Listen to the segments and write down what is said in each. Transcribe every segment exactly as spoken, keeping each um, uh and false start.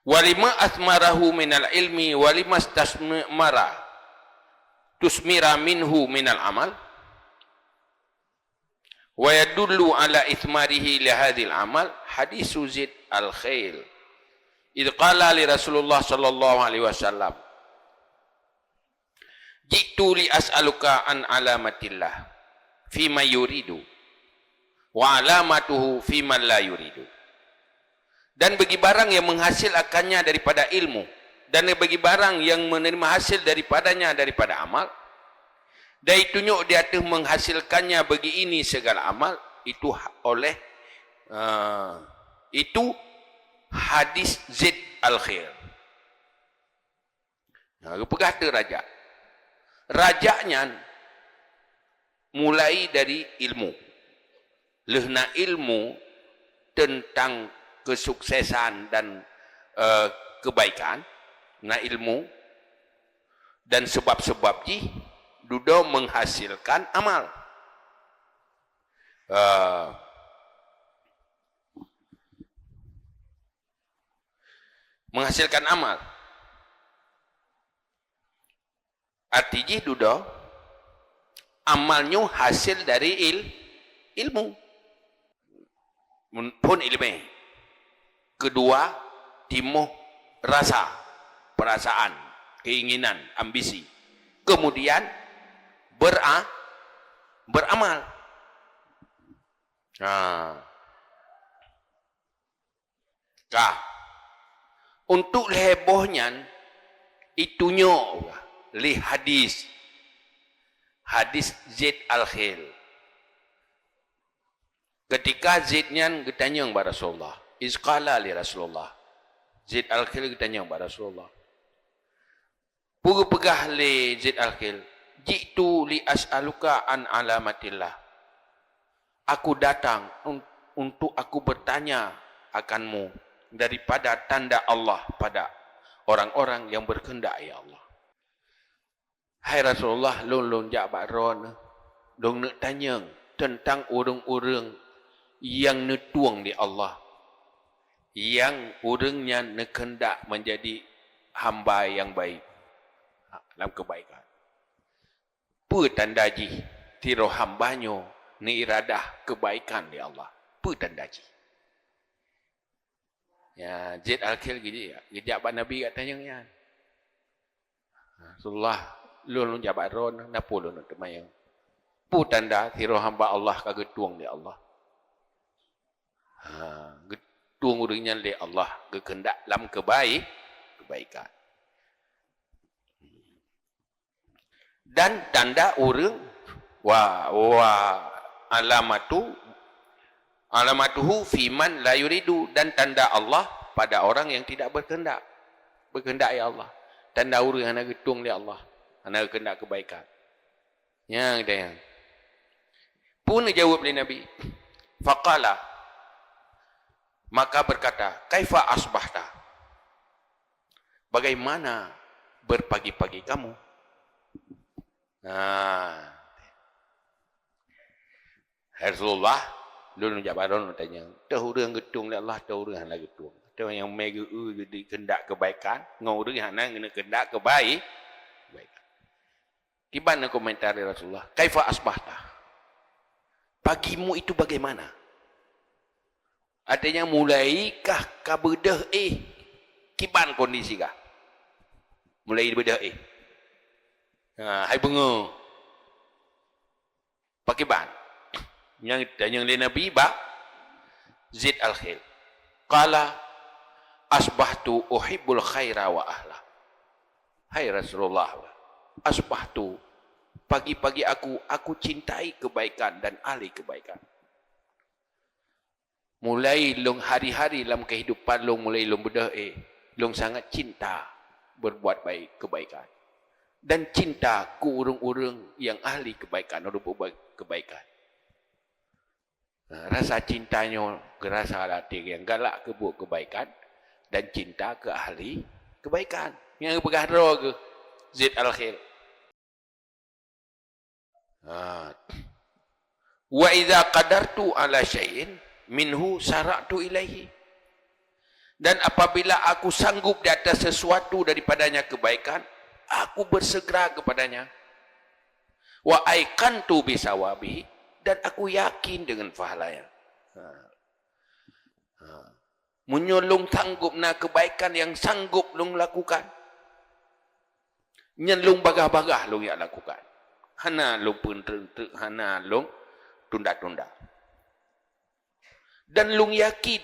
Walima asmarahu minal ilmi, walima stasmara, tusmira minhu minal amal. Wa yadullu ala itsmarihi li hadzal amal hadisu Zaid al-Khil. Idh qala li Rasulullah sallallahu alaihi wasallam, "Ji'tu li as'aluka an alamatillah fima yuridu, wa alamatuhu fima la yuridu." Dan bagi barang yang menghasilkannya daripada ilmu, dan bagi barang yang menerima hasil daripadanya daripada amal, dan itu nyok di atas menghasilkannya bagi ini segala amal, itu ha-, oleh, eh, itu hadis Zaid al-Khil. Nah, geupeugah teu rajak. Rajak nyan mulai dari ilmu. Lheuh na ilmu tentang kesuksesan dan, eh, kebaikan, na ilmu dan sebab-sebab jih dudoe menghasilkan amal. Eh, menghasilkan amal. Arti jih dudoe, amal nyoe hasil dari il-, ilmu. Mun-, phon ileumèe. Kedua, timoh rasa, perasaan, keinginan, ambisi. Kemudian, bera-, beramal. Nah. Ka. Untuk lhèe boh nyan, itunyok lé hadis. Hadis Zaid Al-Khil. Ketika Zaid nyan geutanyong bak Rasulullah, izqala li Rasulullah. Zaid Al-Khil geutanyong bak Rasulullah. Peue geupeugah lé Zaid Al-Khil, "Ji'tu li as'aluka an alamatillah." Aku datang un-, untuk aku bertanya akanmu daripada tanda Allah pada orang-orang yang berkehendak, ya Allah. Hai Rasulullah, lôn, lôn jak bak droeneuh, lôn neuk tanyong teuntang ureuëng-ureuëng nyang neutueng lé Allah, nyang ureuëng nyan neukheundak meunjadi hamba nyang baik lam keubaikan. Peue tanda jih sidroe hamba nyoe neuiradah keubaikan lé Allah? Peue tanda jih? Ya, Zaid Al-Khil geujak, geujak bak Nabi geutanyong nyan. "Rasulullah, lôn, lôn jak bak droeneuh, na peue lôn teumanyong? Peue tanda sidroe hamba Allah ka geutueng lé Allah?" Ha, geutueng ureuëng nyan lé Allah, geukeundak lam keubai-, keubaikan. Dan tanda ureuëng, wa, wa alamatu, alamatuhu fiman la yuridu, dan tanda Allah pada orang yang tidak berkehendak. Berkehendak ya Allah. Tanda ureuëng hana geutueng lé Allah, hana geukeundak keubaikan. Nyang dayang. Peue neujaweueb lé Nabi? Faqala, maka berkata, "Kaifa asbahta?" Bagaimana berpagi-pagi kamu? Nah. "Hai Rasulullah, lôn jak bak droeneuh tanyong, toh ureuëng geutueng lé Allah, toh ureuëng hana geutueng? Toh nyang mé geu-, geu-, geukeundak keubaikan, ngon ureuëng hana geukeundak keubai-, keubaikan?" Kiban komentar lé Rasulullah, "Kaifa asbahta?" Pagimu itu bagaimana? Artinya, mulai kah ka beudôh éh? Kiban kondisi kah? Mulai beudôh éh. Ha, hai beungoh. Pakiban? Nyang tanyong lé Nabi bak Zaid Al-Khil. Qala, "Asbahtu uhibbul khaira wa ahla." Hai Rasulullah, asbahtu, pagi-pagi aku, aku cintai kebaikan dan ahli kebaikan. Mulai lôn hari-hari lam kehidupan lôn, mulai lôn beudôh éh, lôn sangat cinta berbuat baik, kebaikan. Dan cinta keu ureuëng-ureuëng nyang ahli kebaikan, ureuëng berbuat kebaikan. Nah, rasa cinta nyoe geurasa lam até nyang galak keu buet kebaikan dan cinta keu ahli kebaikan. Nyang geupeugah droe geuh Zaid Al-Khil. Ha. "Wa idza qadartu ala syai'in minhu sara'tu ilaihi." Dan apabila aku sanggup di atas sesuatu daripadanya kebaikan, aku bersegera kepadanya. Wa aiqantu bisawabihi, dan aku yakin dengan pahalanya. Ha. Ha. Meunyoe lôn sanggup na kebaikan nyang sanggup lôn lakukan, nyan lôn bagaih-bagaih lôn jak lakukan. Hana lôn peuntreuk-treuk, hana lôn tunda-tunda. Dan lôn yakin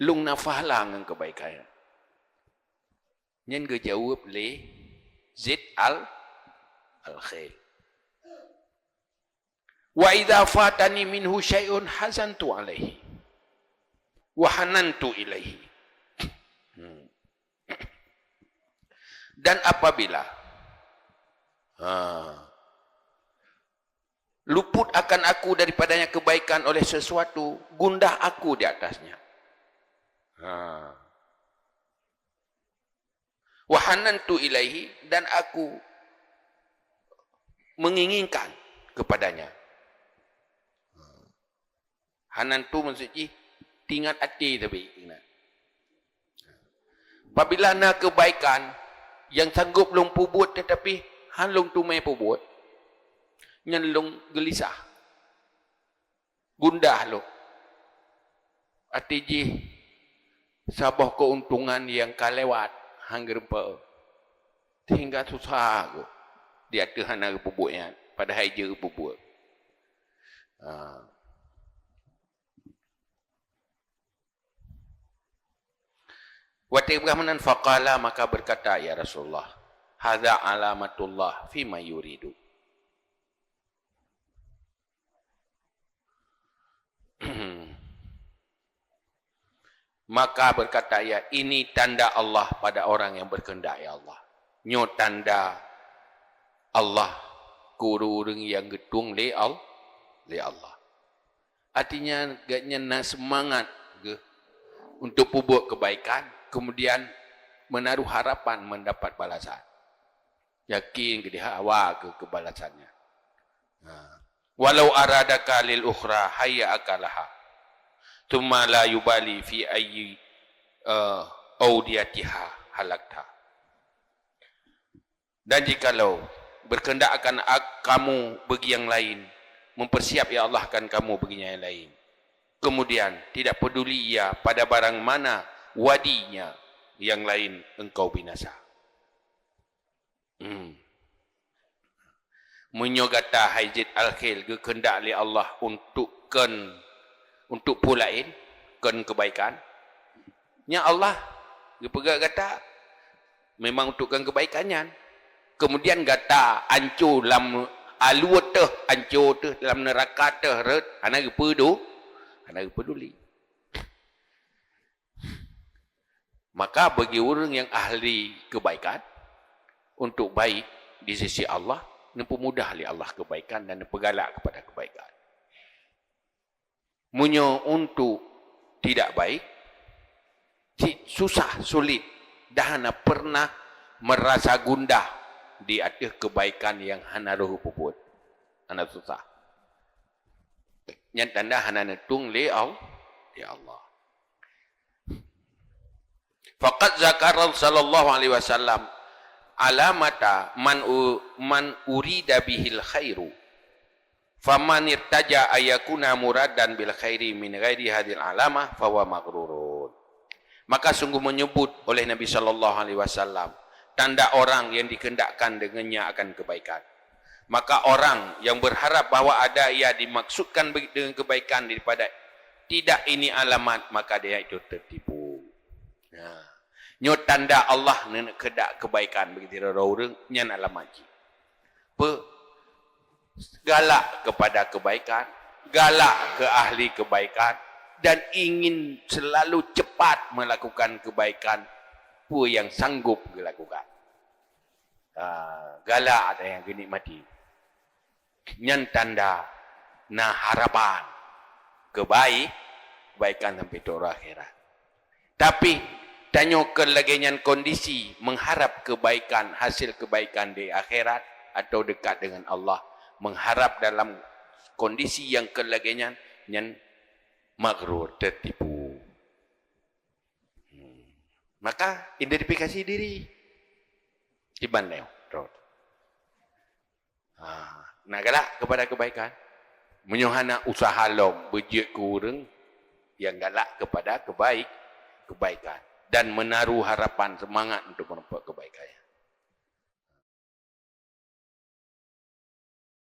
lôn na pahala ngon kebaikan nyan. Nyan geujaweueb lé Zaid al-, al-Khail. "Wa idza fatani minhu syai'un hazantu alaihi wa hanantu ilaihi." Hmm. Dan apabila, ha, luput akan aku daripadanya kebaikan oleh sesuatu, gundah aku di atasnya. Ha. "Wa hanantu ilaihi," dan aku menginginkan kepadanya. Hanantu maksud jih, tingat até sabe. Apabila na kebaikan nyang sanggup lôn peubuet tetapi han lôn teumé peubuet, nyan lôn geulisah. Gundah lôn. Até jih saboh keuntungan nyang ka lewat han geureumpok. Sehingga susah aku di ateueh hana geupeubuet nyan, padahai jeuet geupeubuet. Ha. Watée peugah meunan, faqala, maka berkata, "Ya Rasulullah, hadza alamatullah fima yuridu." Maka berkata ia, "Ini tanda Allah pada orang yang berkehendak, ya Allah." Nyoe tanda Allah keu ureuëng-ureuëng nyang geutueng lé Al-, lé Allah. Artinya, gobnyan na seumangat geuh untuk peubuet keubaikan, keumudian meunaroh harapan mendapat balasan. Yakin geuh di hawa geuh keu balasan nyan. Ha. "Walau aradaka lil ukhra hayya'aka laha, tsumma la yubali fi ayyi, eh, audiyatiha halakta." Dan jikalau berkehendak akan ak-, kamu bagi yang lain, mempersiap, ya Allah, akan kamu bagi yang lain. Kemudian, tidak peduli ia pada barang mana wadinya yang lain, engkau binasa. Hmm. Meunyoe gata, hai Zaid Al-Khail, geukeundak lé Allah untuk kon, untuk peue laén, kon keubaikan, nyan Allah geupeugah gata memang untuk kon keubaikan nyan. Keumudian gata anco lam alue teuh, anco teuh, lam neuraka teuh rhot, hana geupeudu-, hana geupeuduli. Maka bagi ureuëng nyang ahli keubaikan, untuk baik di sisi Allah, neupeumudah lé Allah keubaikan dan neupeugalak keupada keubaikan. Meunyoe untuk tidak baik, cit susah, sulit, dan hana pernah meurasa gundah di ateueh keubaikan nyang hana roh peubuet. Hana susah. Nyan tanda hana neutueng lé Al-, lé Allah. Faqad zakara sallallahu alaihi wasallam alamata man u-, man urida bihil khairu. Faman irtaja ayyakuna muradan bil khairi min ghairi hadhil alamah fahuwa maghrurun. Maka sungguh menyebut oleh Nabi sallallahu alaihi wasallam tanda orang yang dikehendakkan dengannya akan kebaikan. Maka orang yang berharap bahwa ada ia dimaksudkan be-, dengan kebaikan daripada tidak ini alamat, maka dia itu tertipu. Nah, nyoe tanda Allah neuk keudak kebaikan bagi sidroe ureuëng, nyan alamat jih. Pe-, galak kepada kebaikan, galak ke ahli kebaikan, dan ingin selalu cepat melakukan kebaikan, peue yang sanggup dilakukan. Ah, galak ada yang geunikmati. Nyan tanda na harapan keubai-, kebaikan sampai di uroe akhirat. Tapi, tanyoe kon lagée nyan kondisi mengharap kebaikan, hasil kebaikan di akhirat atau dekat dengan Allah, mengharap dalam kondisi yang kon lagée nyan, nyan maghrur, tertipu. Maka identifikasi diri. Kiban nyoe, rot. Ha, na galak kepada kebaikan. Meunyoe hana usaha lom beujeuet keu ureuëng nyang galak kepada kebaik, kebaikan dan menaruh harapan semangat untuk